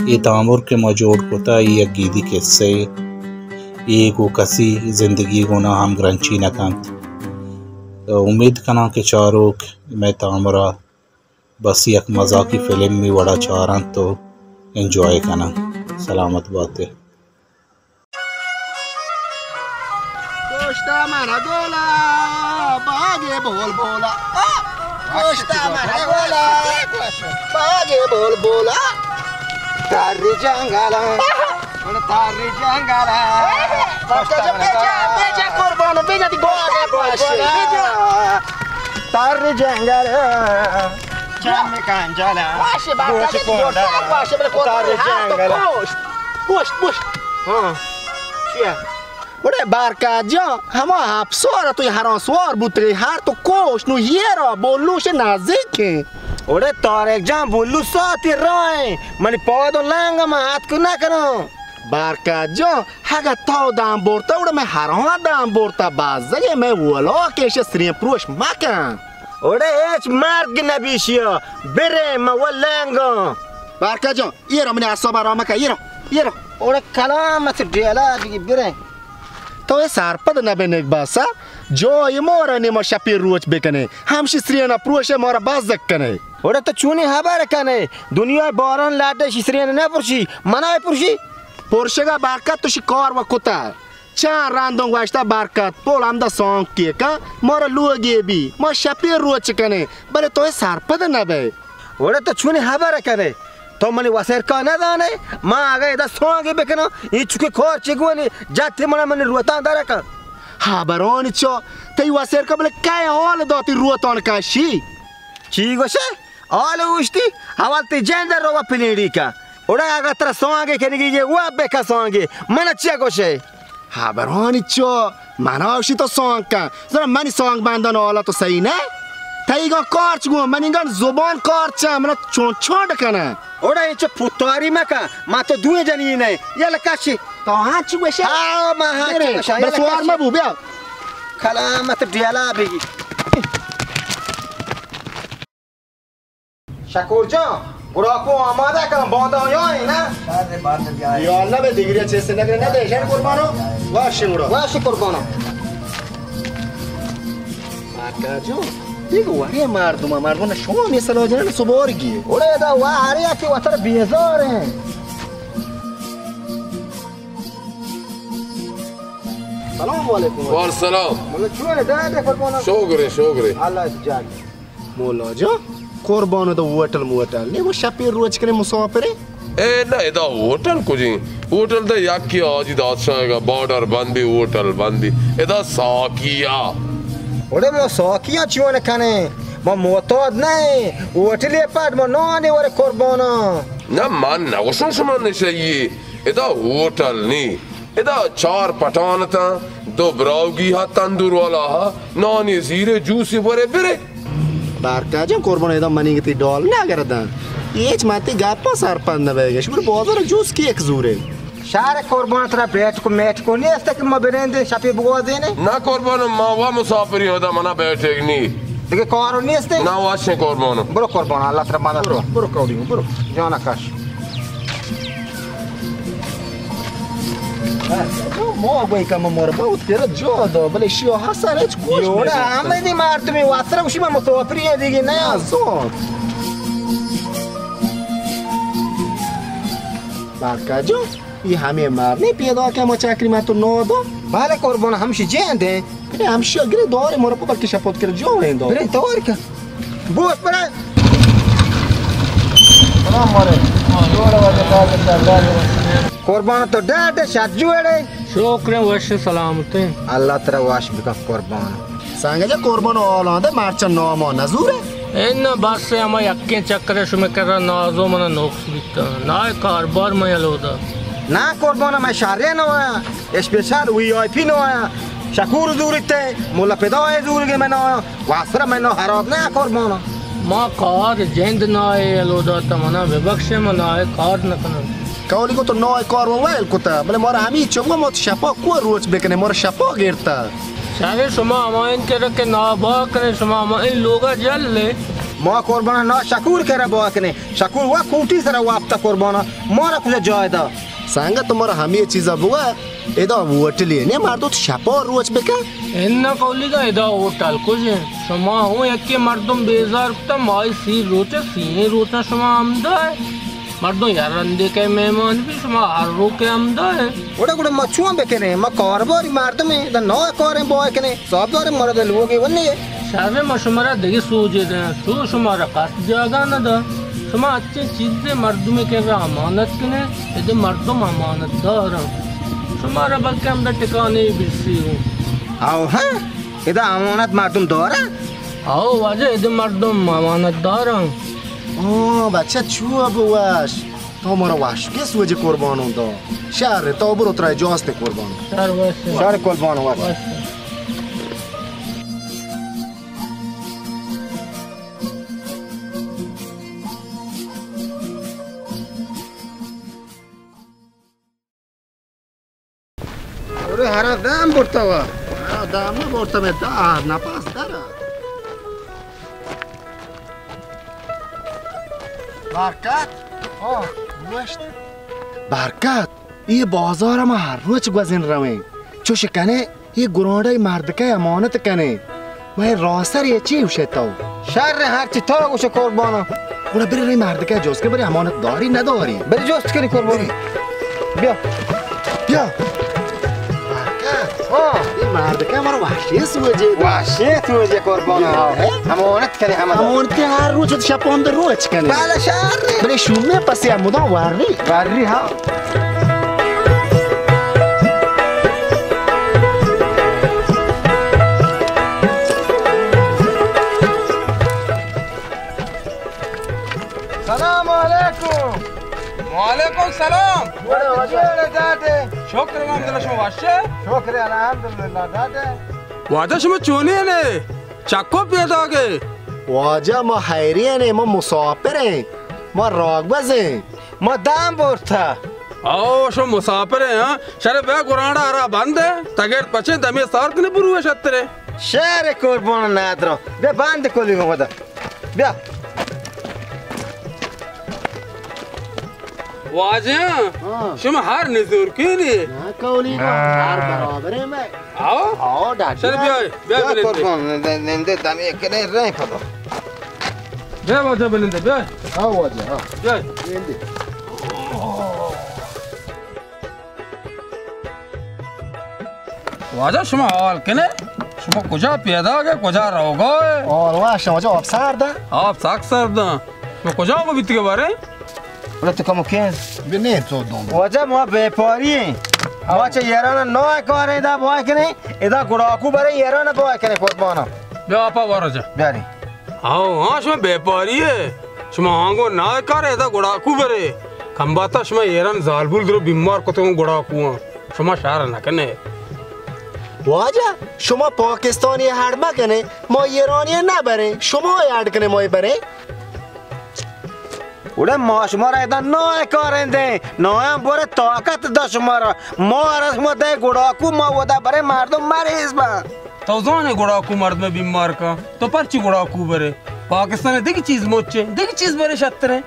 اے تامر کہ ما جوڑ کتہ، اے یک گیدی کسہ اے، اے گوں کسی زندگی گونا ہم گرنچی نہ کنت۔ امید کناں کہ چاروک مئے تامرا بس یک مزاکی فلمی وڑا چارنت و انجوائے کننت۔ سلامت باتے۔ گوشت من گولا، باگے بول بولا۔ آ! گوشت من گولا، باگے بول بولا۔ تاری جنگلا، تاری جنگلا۔ بس تو جو بیجا، بیجا قربانو، بیجا تی گولا، باگے بول بولا۔ تاری جنگلا، چم کنجلا۔ باشه، باشه، گوش باشه، باشه، بله قربان، تاری هر تو جنگلا۔ پشت، پشت، پشت۔ ہاں، چیا؟ اڑے بارکات جان، ہما ہپت سوار تو ہران سوار بوتگی، ہر تو کوش نو ہیرا بولوش نزدیکیں۔ اڑے طارق جان، بولو ساتی رائیں، منی پاد و لنگ من اتک نکنوں۔ بارکات جان، اگہ تو دام برتا، اڑے میں ہران دام برتا، بازگے میں ولا کیش سرین پروش مکن۔ اڑے ہچ مرگ نبیشیا، برے میں ولنگاں۔ بارکات جان، ایرا منی اعصاب آرام کا، ایرا، ایرا۔ اوڑے کلام مت ڈیلا بگی برے۔ تو اے سرپد نہ بے نگباسا، جو اے مورا نیما شپی روچ بکنے، ہمشی سرینا پروشے مورا بازک کنے۔ اوڑے تو چونی خبر کنے، دنیا باران لاٹے شی سرین نہ پرشی، منا پرشی۔ پرشگا برکت تو شی کار و کتا۔ چاں راندوں گوشتا برکت، پول ہمدا سانگ کیکاں، مارا لوگے بی، ما شپی روچ کنے، بلے تو اے سرپد نہ بے۔ اوڑے تو چونی خبر کنے؟ تو منی وسیرکا نہ زانے؟ ما اگہ ادا سانگے بکناں، اے چکے کار چگونی، جاتے منا منی روتان درکا۔ ہبرانی چا، تئی وسیرکا بلے کئے حال داتی روتان کشی؟ چی گوشے؟ حال اوشتی، اول تی جند رو پلیڑی کا۔ اوڑے اگہ ترا سانگے کنگی یہ وہ بکا سانگے، من چیا گوشے؟ ہبرانی چو، منا اوشی تو سانگ کن۔ ذرا منی سانگ بندن حالا تو صحیح نہ؟ تئیگا کارچ گون، منیگان زبان کارچا، منا چون چونڈ کنن۔ اوڑا انچو پوتاری مکن، ما تو دوئیں جنین ایں، یلا کشی۔ تو ہاں چو گوشے؟ ہاں، ما ہاں چو گوشاں، بس یلا وار کشی۔ مبو، بیا۔ کلامت ڈیلا بگی۔ شکور جان، گڑا کو آمادہ کن، باندا یا ایں نا؟ شر بات بیا۔ یا اللہ، بے دگریا چیز سے نگرے نہ دے، شر قربانو۔ واش گڑا۔ واش قربانو۔ آقا جو، دیگه وری مردم، مردم شما می سلاح جنن سبارگی۔ اوڑے دا واری کی وتر بیزار ہیں۔ سلام علیکم۔ وعلیکم سلام۔ مطلب چون ہے؟ دے دے قربانو۔ شوگرے، شوگرے۔ اللہ جان۔ مولا جان، قربان، تو ہوٹل موٹل نی، وہ شپی روچ کنے مسافرے؟ اے نہ، ادا ہوٹل کجیں؟ ہوٹل تو یکی حاجی داد شاہ کا بارڈر بندی، ہوٹل بندی۔ ادا ساکیا۔ اوڑے ما ساکیا چون کنے؟ ما معتاد نہ، ہوٹلے پٹ ما نانے ورے قربانا۔ نہ، من نگوشن شما نشئی۔ ادا ہوٹل نی۔ ادا چار پٹان اتاں، دو براوگی ہا، تندور والا ہا، نانی زیرے، جوسی برے برے۔ بارکا جان قربان، ادا منی گتی ڈال نہ گردن۔ ہیچ ماتی گپا سرپند نہ بیگش، بر بازار جوس کیک زورے۔ شہر قربان، ترا بیٹھ کو میٹ کو نیست کہ ما برندے شپی بگوازینے؟ نہ قربان، ما وا مسافری، ادا منا بیٹھے نی۔ دیگه کارو نیست؟ نہ واشیں قربانو۔ برو قربان، اللہ ترا مدد برو، برو کوڑی، برو۔ جانا کش۔ ما گوئی کم مور بہت کرا جا دا، بلے شیو حسن ہچ گوش یوڑا نہ۔ ہمیں دی مردمی واسرا گوشی ما مسافری ہیں دیگه نہ۔ زون۔ بارکا جو، یہ ہمیں مار نہیں پیدا کہ ما چاکری ما تو نو دو۔ بلے قربان، ہمشی جند ہیں۔ اے ہمشی گرے دور مور پر بلکہ شپوت کر جو ہیں دور۔ برے دور کا۔ بوس برے۔ سلام علیکم۔ قربان تو ڈاڈ شاد جوڑے۔ شکر وش سلامت۔ اللہ ترا وش بکا قربان۔ سانگے جا قربان اولاد مرچا نام نزورے۔ ان بس ہما یکیں چکر شمے کرا نازو منا نقص بیتا۔ نائے کاربار میں یلودا۔ نا قربان، میں شارے نو آیا۔ اسپیشل وی آئی پی نو آیا۔ شکور زوریتے، مولا پدائے زورگے میں نو آیا۔ واسرا میں نو خراب نہ قربانا۔ ما کار جند نائے یلودا، تا منا ببخشے، ما نائے کار نکنم۔ کولی کو تو نائے کار و ویل کتا، بلے مارا ہمی چنگو مت شپا کو روچ بکنے، مارا شپا گرتا۔ شاگے شما ہمائن کرا کہ نابا کنے، شما ہمائن لوگا جل لے۔ ما قربان نا شکور کرا بوا کنے۔ شکور وا کوٹی سرا واپتا قربانا۔ مارا کجا جای دا؟ سنگت، تو مارا ہمے چیزا بگو، ادا ہوٹلے نے مردم شپا روچ بکن۔ انا قولی دا، ادا ہوٹل کجے؟ شما ہوں یکے مردم بیزار کتا، مائی سی روچ، سی روچ شما ہمدا ہے۔ مردم یا رندے کہ مہمان بی، شما ہر رو کہ ہمدا ہے۔ گڑا، گڑا ما چون بکنیں؟ ما کارباری مردمیں، دا نوع کاریں بوائے کنیں۔ صاحب داریں، مارا دا لوگے ونی ہے۔ شر، ما شمارا دگہ سوجے دیں، تو شمارا قصد جاگہ نہ دا۔ شما اچھے چیزے مردمے کرا امانت کنے، ادے مردم امانت دارن۔ شمارا بلکہ ہمدا ٹکانے برسی ہوں۔ آؤ ہاں، ادا امانت مردم دارن؟ آؤ واجہ، ادے مردم امانت دارن۔ او بچہ، چو بوش؟ تو مارا وش کے سوجے قربانوں دا۔ شر، تو برو ترا جوست قربانوں۔ شر وش۔ شر قربانوں وش۔ وش۔ ارے ہرا دام برتا وا۔ ہرا دام نہ برتا، میں دا نپاس دارا۔ برکت۔ ہاں۔ گوشت۔ برکت، اے بازار ما ہر روچ گوزن رویں۔ چوش کنے، اے گرانڈا مردکے امانت کنے۔ مئے راستر اے چی گوشے تو؟ شر، ہرچی تو گوشے قربانا۔ گڑا برے رے مردکے جوست کنے، برے امانت داری نداری۔ برے جوست کنی قربان۔ برے۔ بیا۔ بیا۔ ہاں۔ اے مردکے مارا وحشی سوجے۔ وحشی سوجے قربان۔ ہاں۔ امانت کنے ہم۔ امانت ہر روچ شپاند روچ کنے۔ بالا شر۔ برے شومے پسی مدام واری۔ واری ہاں۔ سلام علیکم۔ وعلیکم سلام۔ بڑے واجہ۔ جوڑے ڈاڈے۔ شکر الحمدللہ، شما واشے؟ شکر الحمدللہ ڈاڈے۔ واجہ شما چونی نے؟ چکو پیدا گئے؟ واجہ ما حیری نے، ما مسافر ہیں، ما راگ بزیں۔ ما دام برتا۔ او، شو مسافر ہیں، ہاں؟ شر بیا گرانڈا را بند ہے، تگیر پچے دمے سار کنے برو ہے شترے۔ شر قربان نادرو، بیا بند کلی گو بدا۔ بیا۔ واجہ، ہاں۔ شما ہر نزور کینی۔ ہاں، کولی گو، ہر برابر ہیں میں۔ آؤ۔ آؤ، ڈاکٹر۔ چل، بیا، بیا، بیا، بنندے۔ قربان، نندے، نندے، دم یک کنے رہیں پدا۔ بیا، واجہ، بنندے، بیا۔ آؤ، واجہ، آؤ۔ بیا۔ بنندے۔ واجہ، شما حال کنے؟ شما کجا پیدا گئے، کجا روگا ہے؟ اور واہ، شما جو آپ سارد ہے؟ آپ ساک سارد ہے۔ شما کجا کو بیت کے بارے؟ بلے تو کمو کین۔ بی نہیں تو دو۔ واجہ ما بیپاری ہیں۔ ما چہ ایران نوع کار ادا بوائے کنے، ادا گڑاکو برے ایران بوائے کنے قربانا۔ بیا آپا وارا جا۔ بیاری۔ ہاں، ہاں، شما بیپاری ہے۔ شما آنگو نوع کار ادا گڑاکو برے۔ کم باتا شما ایران زالبول درو بیمار کتو گڑاکو ہاں۔ شما شہر نہ کنے۔ واجہ، شما پاکستانی ہڑ مکنے، ما ایرانی نہ برے، شما ہڑ کنے ما برے۔ گڑا ما شمارا ادا نوع کاریں دیں، نوعاں برے طاقت دا شمارا، ما ارس ما دے گڑاکو ما ودا برے مردم مریض با۔ تو زانے گڑاکو مردم بیمار کا، تو پرچی گڑاکو برے؟ پاکستان دگہ چیز مچے، دگہ چیز برے شترے۔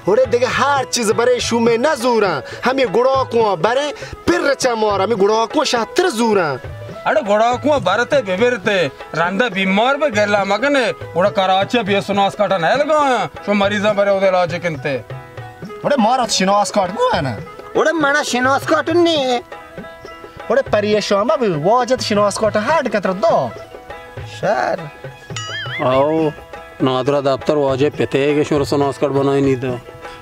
اوڑے دگہ ہر چیز برے شومے نہ زوراں، ہمیں گڑاکو برے پر چا مار، ہمیں گڑاکو شتر زوراں۔ اڑے گڑاکو برتے ببرتے، رندا بیمار بے گلا مکنے، گڑا کراچی بے سناس کاٹا نہ لگایا، شو مریضاں برے اود علاج کنتے۔ اڑے مارا شناس کاٹ بو ہے نا؟ اڑے منا شناس کاٹ نہیں۔ اڑے پریشان مہ بی، واجہ شناس کاٹ ہڈ کتر دو۔ شر۔ آؤ، نادرا دفتر واجہ پتے کہ شور شناس کاٹ بنائی نہیں دو۔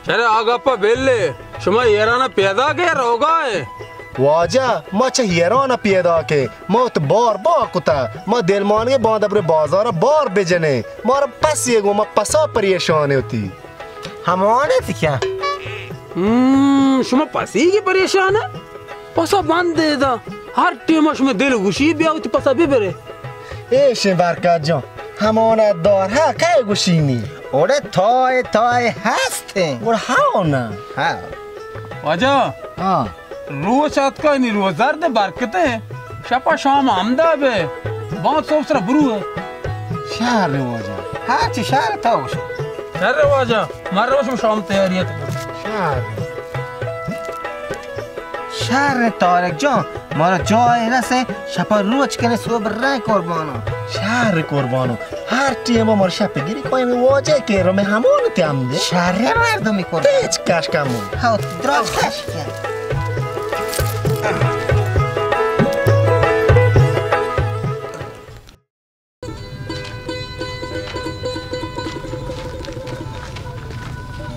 شر آگا پا بیلے، شما ایران پیدا کے روگا ہے۔ واجہ، ما چہ ایران پیدا کے، ما تو بار بار کتا، ما دلمانگے باندہ برے بازار بار بجنے، مارا پسی گو، ما پسا پریشان ہوتی۔ ہمانت کیا؟ ہم، شما پسی کی پریشان ہے؟ پسا بند ہے دا۔ ہر ٹیم شما دل گوشی بیا وتی پسا ببرے۔ ایشیں برکت جان، ہمانت دار ہا کئے گوشی نی؟ اوڑے تھائے تھائے ہست ہیں۔ اوڑ ہاو نا۔ ہاں۔ واجہ۔ ہاں۔ روچ آتکا نی روچ زرد برکت ہے۔ شپا شام ہمدا بے۔ بانک صبح سرا برو ہے۔ شہر واجہ۔ ہر چی شہر تا ہوش۔ شر واجہ، مر روش شام تیاریت۔ شہر۔ شہر طارق جان، مارا جای نہ سے، شپا روچ کنے صبح رہ قربانو۔ شہر قربانو، ہر ٹیم مر شپ گیری کوئی میں واجہ کہ رو میں ہمون تیم دے۔ شہر مردمی قربان۔ تیچ کاش کامو۔ ہاو، دراج کاش کیا۔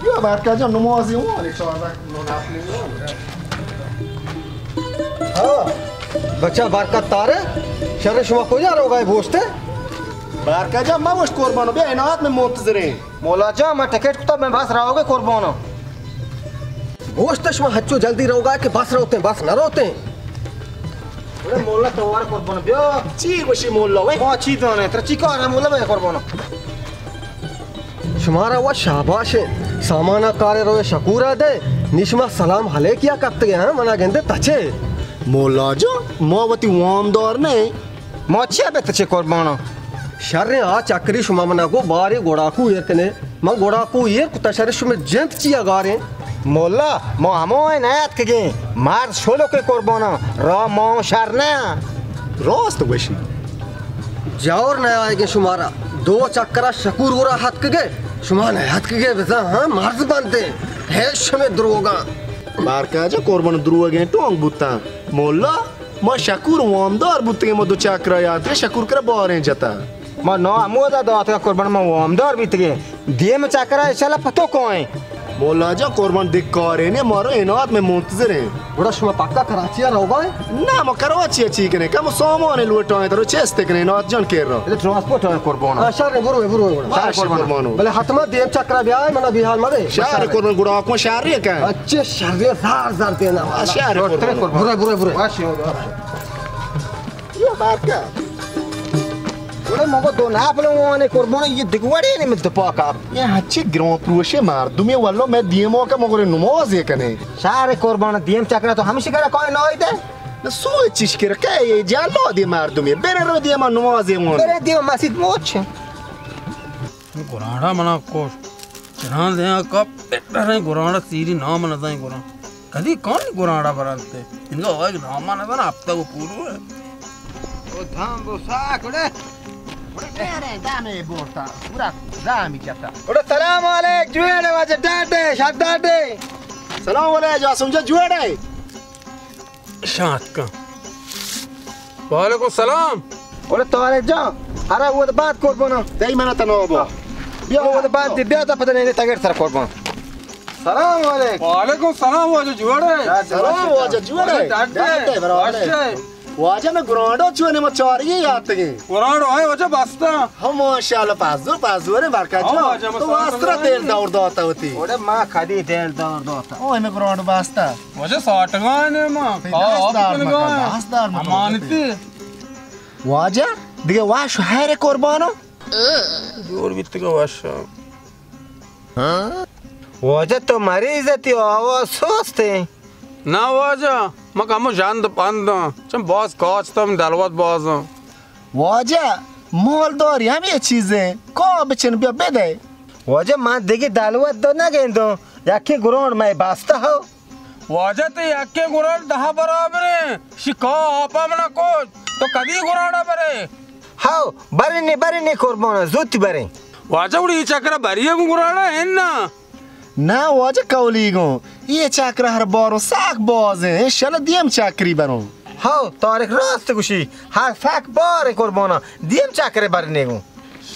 بیا برکت جان، نمازی وان، چهارده نفلی وان۔ ہاں، بچہ برکت تارے، شر شما کجا روگائے بوشتے؟ برکت جان، ما بوشت قربانو، بیا عنایت میں منتظریں۔ مولا جان، من ٹکٹ کتا، میں بس روگے قربانو۔ گوشت شما ہچو جلدی روگا کہ بس روتیں، بس نہ روتیں۔ اڑے مولا توار قربان بیا۔ چی گوشی مولا وے؟ ما چی دانے، ترا چی کار ہے مولا بے قربان؟ شمارا وا شاباش ہے۔ سامانا کارے روے شکورا دے، نی شما سلام علیکیا کپتگے، ہاں، منا گندے تچے۔ مولا جان، ما وتی وامدار نہیں۔ ما چیا بہ تچے قرباناں؟ شریں آ چکری شما منا گو بارے گڑاکو ایر کنے۔ من گڑاکو ایر کتا شر شمے جند چیا گاریں؟ مولا، ما ہموئے نیاتکگیں۔ مرد شلوکے قرباناں۔ را ما شر نہ۔ راست گوشی۔ جور نہ آئیگے شمارا۔ دو چکرا شکور گورا ہتکگے۔ شما نیاتکگے بزاں، ہاں، مرد بندے۔ ہے شمے دروگاں۔ بارکا جا قربان دروگیں ٹونگ بوتاں۔ مولا، ما شکور وامدار بوتگیں، ما دو چکرا یاتگیں، شکور کرا باریں جتا۔ ما نو ہمودا داتگا قربان، ما وامدار بیتگیں۔ دیم چکرا انشاءاللہ پتو کوئیں۔ مولا جان قربان دکاریں نے، مارو عنایت میں منتظریں۔ گڑا شما پکا کراچی روگا ہے؟ نہ، ما کراچی چی کنے، کم سامان لوٹائیں، ترو چست کنے، عنایت جان کر رہا۔ اے ٹرانسپورٹ ہے قربان۔ ہاں، شر، برو، برو، برو۔ باش قربان۔ قربانو۔ بلے حتما دیم چکرا بیائے، منا بیحال مدے۔ شر قربان، گڑا کو شر کن۔ اچھے شر، زار زار دینا والا۔ شر قربان۔ برو، برو، برو۔ باش۔ یہ بارکا۔ گڑا مگو دو ناپلوں وانے قربان، یہ دگوڑے نے مت پاکا۔ یہ ہچے گران پروشے مردمی واللہ میں دیمو کا مگر نماز یہ کنے۔ شر قربان، دیم چکرا تو ہمشی کرا کوئی نائی دے۔ نہ سوچ چیش کرا کہ یہ جالو دی مردمی۔ برے رو دیم نماز یہ وان۔ برے دیم مسجد موچ۔ گرانڈا منا کوش۔ جنان دیاں کپ، بہتریں گرانڈا سیری نام نہ زائیں گران۔ کدی کون گرانڈا برانتے؟ انگا ہوئے نام نہ زانا، ہفتہ کو پورو ہے۔ او دھام بو ساکڑے۔ بڑے پیرے دامے بورتا، پورا دامی چتا۔ بڑے سلام علیک، جوڑے واجہ ڈاڈے، شاد ڈاڈے۔ سلام علیک، جاسم جا جوڑے۔ شات کن۔ وعلیکم سلام۔ اوڑے طارق جان، ہرا وت بعد قربانا۔ دئی منا تنو با۔ بیا وت بعد دی، بیا تا پتہ نہیں تگر سر قربان۔ سلام علیکم۔ وعلیکم سلام واجہ جوڑے۔ سلام واجہ جوڑے۔ ڈاڈے۔ ڈاڈے برابر۔ اچھا۔ واجہ میں گرانڈو چونے ما چاری یاتگیں۔ گرانڈو ہے واجہ بستا۔ ہم ماشاءاللہ پازور پازور برکت ہاں جان۔ واجہ تو ماشاءاللہ۔ واسطہ دل دور داتا ہوتی۔ اوڑے ما کدی دل دور داتا۔ او ہمیں گرانڈو بستا۔ واجہ ساٹگانے ما۔ بھئی، آ، دست آپ درد مکن، کنگا۔ دست درد مکن۔ امانتی۔ واجہ، دیگه واش هر قربانو۔ جوڑ بیتگا واش۔ واجہ تو مریض تی، آواز سست ہے۔ نا واجہ، ما کمو ژند پنداں، چم باز کاچتم، دلوت بازاں۔ واجہ، مالداری ہمے چیزیں، کا بچن بیا بدے۔ واجہ، من دگہ دلوت دو نگندوں، یکیں گرانڈ مئے بستہ ہو۔ واجہ تئی یکیں گرانڈ دہ برابریں، شکا آپا منا کوچ، تو کدی گرانڈا برے؟ ہاو، برنے، برنے قربانا، زوت بریں۔ واجہ گڑا اے چکرا بری گوں گرانڈا ہن نا؟ نا واجہ کولی گوں، اے چکرا ہر باروں ساک بازیں، انشاءاللہ دیم چکری بروں۔ ہاو، طارق راست گوشی، ہر ساک بار قربانا، دیم چکرے برنے گوں۔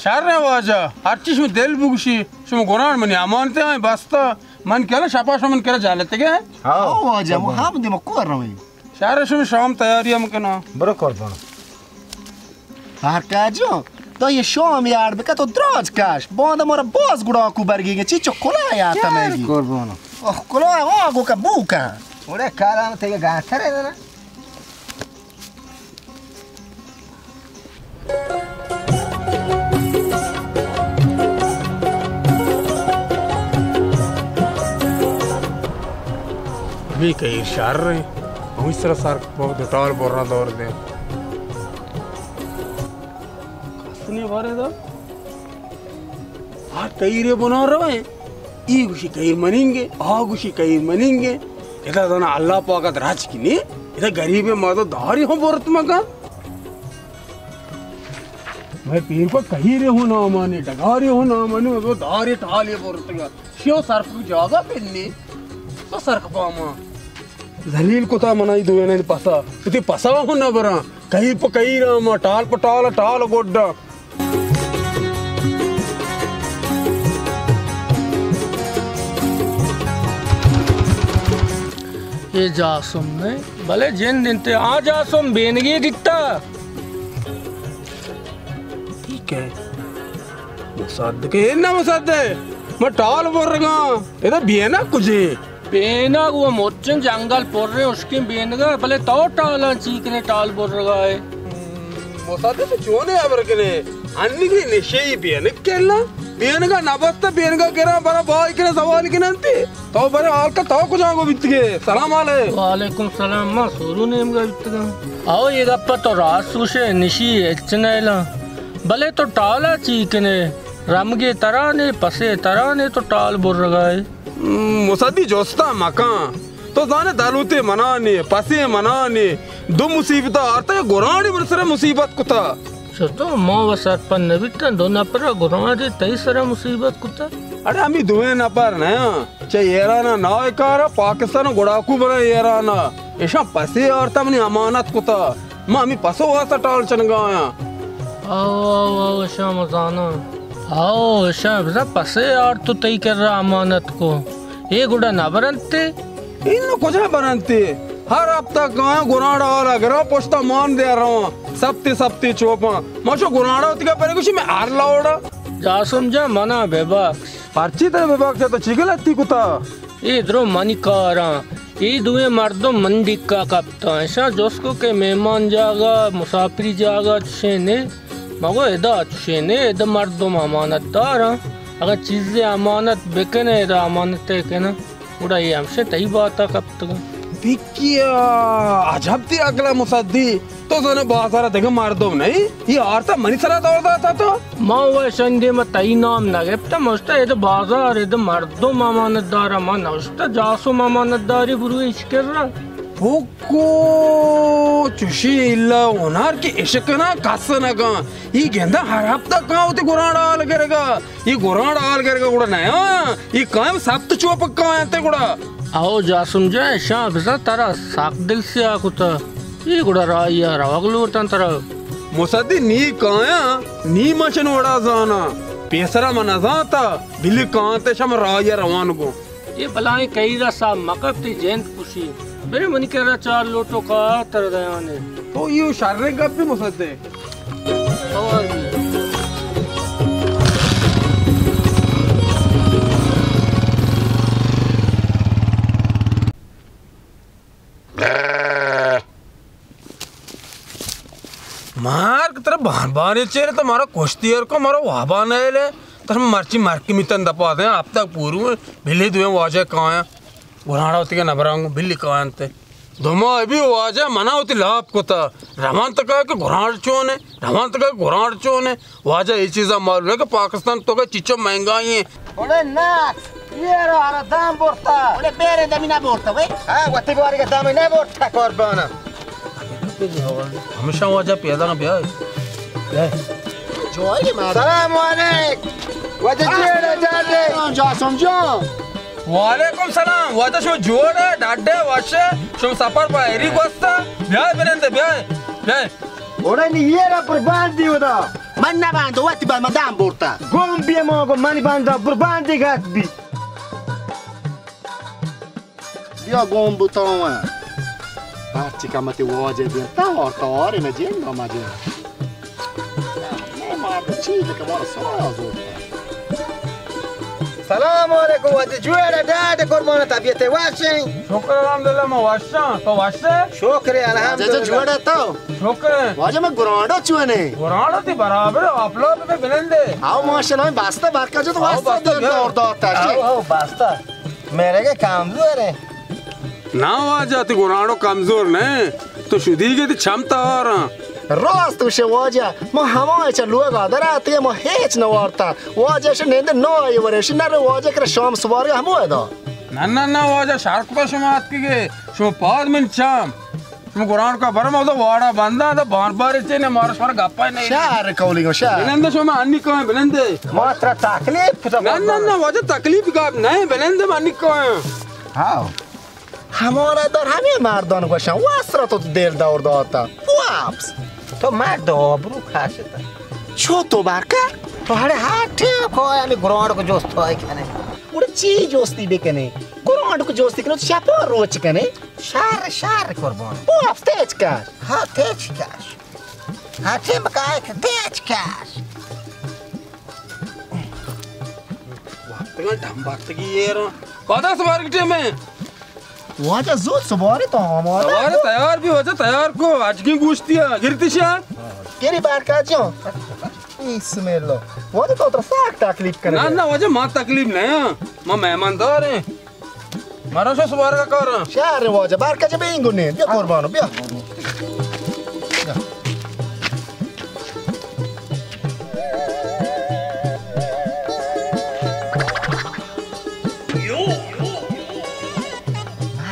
شر واجہ، ہرچی شما دل بگوشی، شما گرانڈ منی امانتے آئیں بستہ۔ من کلا شپا شما من کرا جالتگے؟ ہاو۔ ہاو واجہ، مو ہم دیم کور رویں۔ شہر شما شام تیاری ہم کنا۔ برو قربان۔ ہر کاجو، تو یہ شام یار بکا تو دراج کاش۔ باندا مارا باز گڑا کو برگی گے، چی چو کلا یا تمیگی۔ قربان۔ اوہ، کلا آگو کا بو کا۔ اوڑے کارا تیگے گانتر ہے نا۔ ہمے کہیر شر ہیں، ہمے سرا سر دوٹال برنا دور دیں۔ کس نہیں بارے دا۔ آ کہیرے بنا رویں۔ ای گوشی کہیر مننگے، آ گوشی کہیر مننگے۔ ادا زانا اللہ پاک ات راج کی نے، ادا غریب مردم داری ہم برت مگا۔ میں پیر کو کہیرے ہو نامانے، ڈگارے ہو نامانے، وہ داری ٹالے برتگا۔ شیو سرک جاگا پنی، تو سرک پاما۔ ذلیل کتا منا ای دوینانی پسا۔ اتی پسا ہوں نہ براں۔ کہیر پہ کہیر آما، ٹال پہ ٹال، ٹال گڈا۔ اے جاسم نے، بلے جند انت۔ آ جاسم بینگی دیتا۔ ٹھیک ہے۔ مصدق، اے نہ مصدق، ما ٹال برگاں، ادا بینگ کجے؟ بینگ وہ مچن جنگل پر رہے، اشکیں بینگ، بلے تو ٹالاں چی کنے ٹال برگا ہے؟ مصدق، تو چونے ابر کنے، انگی نشے بینگ کلا، بینگا نبست، بینگا کرا برا بائی کنے سوال کننتی۔ تو برے حال کا تو کجا گو بیتگے؟ سلام علیک۔ وعلیکم سلام، ما سورو نیمگا بیتگاں۔ آؤ، یہ گپا تو راست گوشے، نشی اچ نیلاں۔ بلے تو ٹالا چی کنے؟ رمگے ترانے، پسے ترانے، تو ٹال برگائے۔ ہم، مسدی جستا مکان۔ تو زانے دلوتے منانے، پسے منانے، دو مصیبت آرتا، گرانی من سر مصیبت کتا۔ چتو ما و سرپد نہ بیتاں، دو نفر ء گرانڈے تئی سرا مصیبت کتہ؟ اڑے ہمے دوئیں نفر نیاں، چہ ایران ء نائے کار ء پاکستان ء گڑاکو بنا ایران ء، ایشاں پسے آرتا منی امانت کتہ، ما ہمے پسو واسطہ ٹال چنگا آیاں۔ او، او، او، ایشاں ما زاناں۔ او، ایشاں بزاں پسے آرت و تئی کرا امانت کو۔ اے گڑا نہ برنت تے؟ انو کجا برنت تے؟ ہر ہفتہ کایاں گرانڈ آلا گراں پشتا مان دیا رواں۔ سپتے سپتے چوپاں۔ ما شو گرانڈا وتی گپا نہ گوشی، میں ہر لوڑا۔ جاسم جان، منا ببخش۔ پرچی ترا ببخش، تو چی غلطی کتا؟ اے درو منی کاراں۔ اے دوئیں مردم من ڈکا کپتاں۔ ایشاں جست کو کہ مہمان جاگہ، مسافری جاگہ چشیں نے؟ ما گو ادا چشیں نے، ادا مردم امانت داراں۔ اگاں چیزے امانت بکنے، ادا امانت ء کناں۔ گڑا اے ہمشہ تئی بات ء کپتگاں۔ پکیا، عجب تئی عقل ء مسدی۔ تو زانے بازار ء دگہ مردم نہیں؟ اے آرتا منی سرا دور داتا تو؟ ما و شندے ما تئی نام نہ گپتا، مشتا اے بازار، اے مردم امانت دارا، ما نوشتا جاسم امانت داری برو اش کرا۔ پکو، چشی الا ہنر کہ اشکنا کس نہ کن۔ اے گندا ہر ہفتہ کاں وتی گرانڈ حال گرگا۔ اے گرانڈ حال گرگا گڑا نیا، اے کائم سپت چوپک کاینت گڑا۔ او جاسم جان، اشاں بزاں ترا سک دل سیاہ کتا۔ اے گڑا راہی ء روگ لوٹاں ترا۔ مسدی نی کایاں، نی مچن وڑا زاناں۔ پیسرا من نزانتا، بلی کانت شم راہی ء روان گوں۔ اے بلاہیں کہیرا ساہ مکپ تئی جند کشی۔ برے منی کرا چار لوٹو کاہ تر دیانے۔ تو ایو شریں گپ بی مسدے۔ مار ترا بان بانی چیرے تو مارا کشتی ار کو مارا وابا نیلے۔ تر مرچی مرکی میتن دپا دیں، اب تک پورو بلی دویں واجہ کایاں۔ گرانڈا وتی کہ نبرانگو بلی کاینت۔ دما ابی واجہ منا وتی لاپ کتا۔ روان تکا کہ گرانڈ چونے، روان تکا کہ گرانڈ چونے۔ واجہ اے چیزا معلوم ہے کہ پاکستان تو کہ چچو مہنگائی ہیں۔ اوڑے ناکس، یہ رو ہرا دام بورتا۔ اوڑے بیرے دمی نہ بورتا وے۔ ہاں، وتی باری کا دام نہ بورتا قربانا۔ ہمیشہ واجہ پیدا نہ بیائے۔ جواری ماتا۔ سلام علیک۔ واجہ جیڑے جاتے۔ جاسم جان۔ وعلیکم سلام۔ واجہ شما جوڑ ہے، ڈاڈے، وش ہے۔ شما سفر پہ ایری گوستا۔ بیائے بنندے، بیائے۔ بیائے۔ اوڑے نی یہ را پر باندی ہوتا۔ من نہ باندو، وتی با مدام بورتا۔ گوم بی مو کو منی باندا پر باندی گات بی۔ بیا گون بوتاں۔ ہرچی کمتی واجہ دیر تا وارتا آرے مجین ما مجین۔ ما چیز که مارا سایا زور۔ سلام علیکم، واجہ جوڑ ڈاڈ قربان طبیعت واشیں۔ شکر الحمدللہ ما واشاں، تو واشے؟ شکر الحمدللہ۔ واجہ جوڑ تو؟ شکر۔ واجہ ما گرانڈو چونے؟ گرانڈو تی برابر اپلوڈ پہ بنندے۔ آو ماشاءاللہ، باستا برکت جو تو آو واسطہ باستا دیر بیا۔ دور داتا۔ آو، آو، باستا۔ میرے کے کمزور ہے۔ نا واجہ، تی گرانڈو کمزور نہ، تو شدی کے تی چم تہاراں۔ راست گوشے واجہ، ما ہمائیں چہ لوگا در آتے، ما ہیچ نہ وارتا۔ واجہ شے نندے نہ آئی ورے، شے نہ رے واجہ کرا شام سوارگا ہمو ادا۔ نہ، نہ، نہ، واجہ شر کتا شما آتکگے، شما پاد من چام۔ شما گرانڈ کا برم اودا واڑا بندہ دا بار بار چے نے مارا شمارا گپا نہیں۔ شہر کولی گو شہر۔ بلندے شما انی کائیں بلندے۔ ما ترا تکلیف کتا نہ، نہ، نہ، واجہ تکلیف گپ نہیں، بلندے من انی کائیں۔ ہاں۔ ہمارا در ہمیں مردان گوشن، واسرا تو دل دور داتا۔ واپس۔ تو مرد آبرو کاشتا۔ چو تو برکا؟ تو ہڑے ہر ٹیم کو ہمیں گرانڈ کو جوست ہوئی کنے۔ گڑا چی جوستی بکنے؟ گرانڈ کو جوستی کنے، تو شپا روچ کنے؟ شر، شر قربان۔ واپس تیچ کش۔ ہاں، تیچ کش۔ ہر ٹیم بکائے کہ تیچ کش۔ وقتگاں ڈم بستگی ایر۔ پادا سوارگ ٹیم ہے۔ واجہ زود سوارے تو آمادہ سوارے کو۔ تیار بھی واجہ تیار کو۔ اجگیں گوشتی ہے۔ گرتی شا۔ گری بارکا جان۔ بسم اللہ۔ واجہ تو ترا ساک تکلیف کرے۔ نہ، نہ، واجہ ما تکلیف نہیں۔ ما مہماندار ہیں۔ مارا شو سوارگا کاراں۔ شہر واجہ، بارکا جا بے اینگو نے۔ بیا قربانو، بیا۔ بیا۔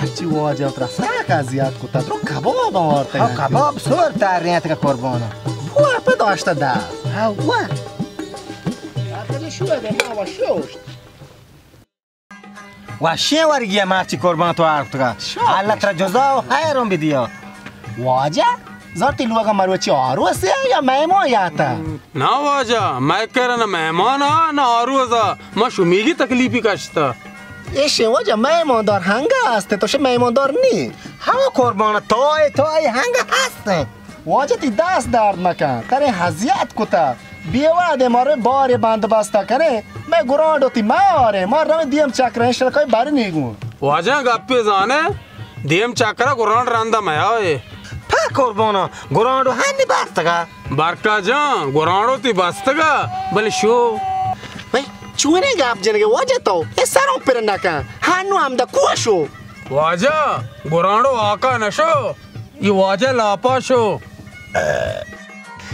مرچی واجہ ترا ساک اذیت کتا، درو کباب آورتے ہاں، ہیں۔ کباب سور تار رہے ہیں تکا قربانو۔ بوا پہ داشتا دا۔ ہاں، وا۔ بارکا جا شو ہے، ما وشوشت۔ وشیں ورگی ء مرچی قربان تو آرتگا۔ شو۔ اللہ ترا جزا و خیر ہم بدیا۔ واجہ، زرتی لوگا مروچی آروسے یا مہمان یاتا؟ نا واجہ، مئے کرا نہ مہمان آ، نہ آروس آ، ما شمیگی تکلیفی کشتا۔ ایشیں واجہ مہماندار ہنگا ہستے، تو شے مہماندار نی۔ ہاں قربان، تو اے، تو اے ہنگا ہستے۔ واجہ تی دست درد مکن، ترے ہزیت کتا۔ بے وہدے ما رویں بارے بندوبست کنے، مئے گرانڈو تی ما آرے، ما رویں دیم چکر انشاءاللہ کئی بری نیگون۔ واجہ گپے زانے، دیم چکر گرانڈ رندا میائے۔ پہ قربانا، گرانڈو ہنی بستگا۔ برکا جان، گرانڈو تی بستگا، بلے شو۔ بھئی، چونے گپ جنگے واجہ تو، اے سروں پر نکن، ہنو ہمدا کوشو۔ واجہ، گرانڈو آکا نشو۔ اے واجہ لاپا شو۔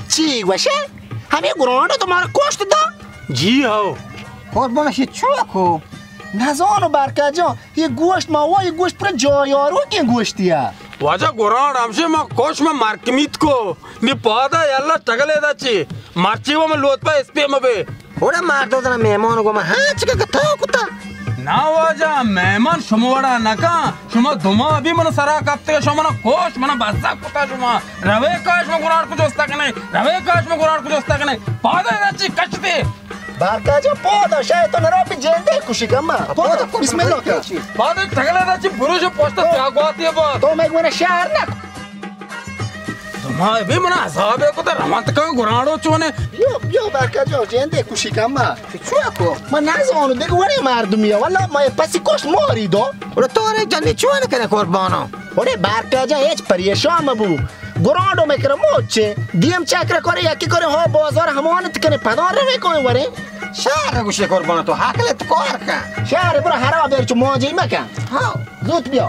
چی گوشے؟ ہمے گرانڈو تو مارا کشت دا؟ جی ہو۔ قربان شی چوکو۔ نزانو برکت جان، اے گوشت ما وا، اے گوشت پر جایارو کے گوشتی ہے۔ واجہ گرانڈ ہمشے ما کش ما مرکمیت کو۔ نی پادا یلا ٹگلے دا چی۔ مرچی وہ من لوت پا اسپی مبے۔ اوڑا مردو زنا مہمان گو ما ہنچ کا تو کتا۔ نا واجہ، مہمان شما وڑا نکا، شما دما بھی من سرا کپتے، شما منا کوش، منا بزا کتا شما۔ روے کاش ما گرار کو جوستا کنے، روے کاش ما گرار کو جوستا کنے۔ پادا دا چی کچ دے۔ بارکا جا پادا شاید تو نرا بھی جیل دے کشی کما۔ پادا بسم اللہ کر۔ پادا ٹگلا دا چی بروش پوشتا تو، سیاگواتی با۔ تو میں گونا شہر نہ تو ما بے منا عذاب کو تا رمانت کا گرانڈو چونے۔ بیا، بیا، برکت جان، جیندے کشی کما۔ چو کو؟ من نزانو، دیگه وڑے مردمی، والله ما پسی کشت ماری دو۔ اوڑے تو رے جنی چون کرے قربانو؟ اوڑے برکت جان، ہیچ پریشان مبو۔ گرانڈو میں کرا موچے، دیم چکر کرے، یکی کرے، ہو بازار ہمانت کنے، پدان روے کوئی ورے۔ شہر گوشے قربانو، تو حق لے تو کار کن۔ شہر برو ہرا بیر چو مانجی مکن۔ ہاں۔ زوت بیا۔